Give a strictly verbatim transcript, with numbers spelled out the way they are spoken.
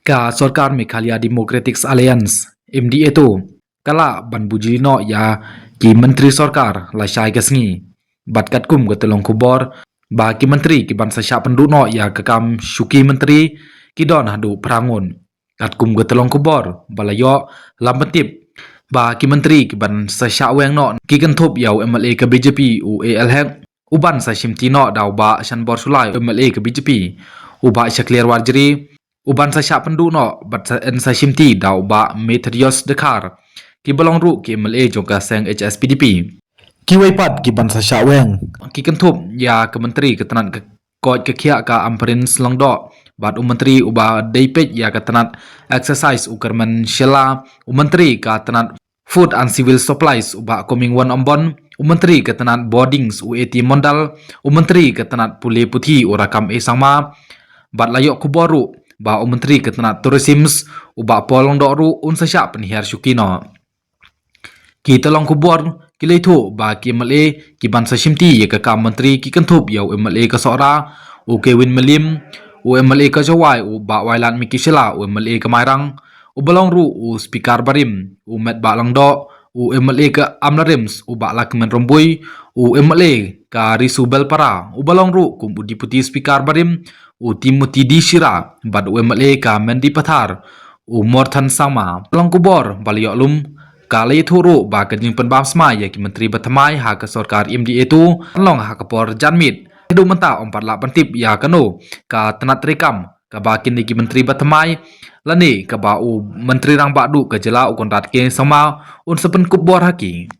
Ka sorkar Meghalaya Democratic Alliance, M D A two, ka lah ban bujli noh ïa ki myntri sorkar lashai ka sngi. Bad katkum ka tyllong khubor ba ki myntri ki ban sa shah pynduh noh ïa ka kam shuki myntri ki don haduh phra ngut. Katkum ka tyllong khubor ba la ïoh, la pyntip ba ki myntri ki ban sa shah weng noh ki kynthup ïa u M L A ka B J P u A L Hek, u ban sa shimti noh da u Bah Shanbor Shullai, u M L A ka B J P, u Bah Shakliar Warjri, u ban sa shah pynduh noh bad sa, yn sa shimti da u Bah Methodius Dkhar, ki ba long ruh ki M L A jong ka seng H S P D P. Kiwei pat ki ban sa shah weng ki kynthup ïa ka myntri ka tnat ka koit ka khiah ka Ampareen Lyngdoh, bad u myntri u ba dei peit ïa ka tnat excise u Kyrmen Shylla, u myntri ka tnat Food and Civil Supplies u Bah Comingone Ymbon, u myntri ka tnat Bordings u A T Mondal, u myntri ka tnat pule puthi u Rakkam A Sangma. Bad la ïoh khubor ruh ba u myntri ka tnat Tourism u Bah Paul Lyngdoh ruh un sa shah pynhiar shuki noh. Ki tyllong khubor ki la ïathuh ba ki M L A ki ban sa shimti ïa ka kam myntri ki kynthup ïa u M L A ka Sohra u Kewin Mylliem, u M L A ka Jowai u Bah Wailadmiki Shylla, u M L A ka Mairang u ba long ruh u Speaker barim u Metbah Lyngdoh, u M L A ka Amlarhein u Bah Lahkmen Rymbui, u M L A ka Risu Belpara u ba long ruh kum u Deputy Speaker barim u Timothy D Shira, bad u M L A ka Mendipathar u Morthan Sangma. Tyllong khubor ba la ïoh lum ka la ïathuh ruh ba ka jingpynbam smai ïa ki myntri ba thymmai ha ka sorkar M D A two kan long ha ka por janmiet. Haduh mynta ym pat lah pyntip ïa kano ka tnat treikam kaba kine ki myntri ba thymmai lane kaba u Myntri Rangbah Duh ka jylla u Conrad K Sangma un sa pynkup bor ha ki.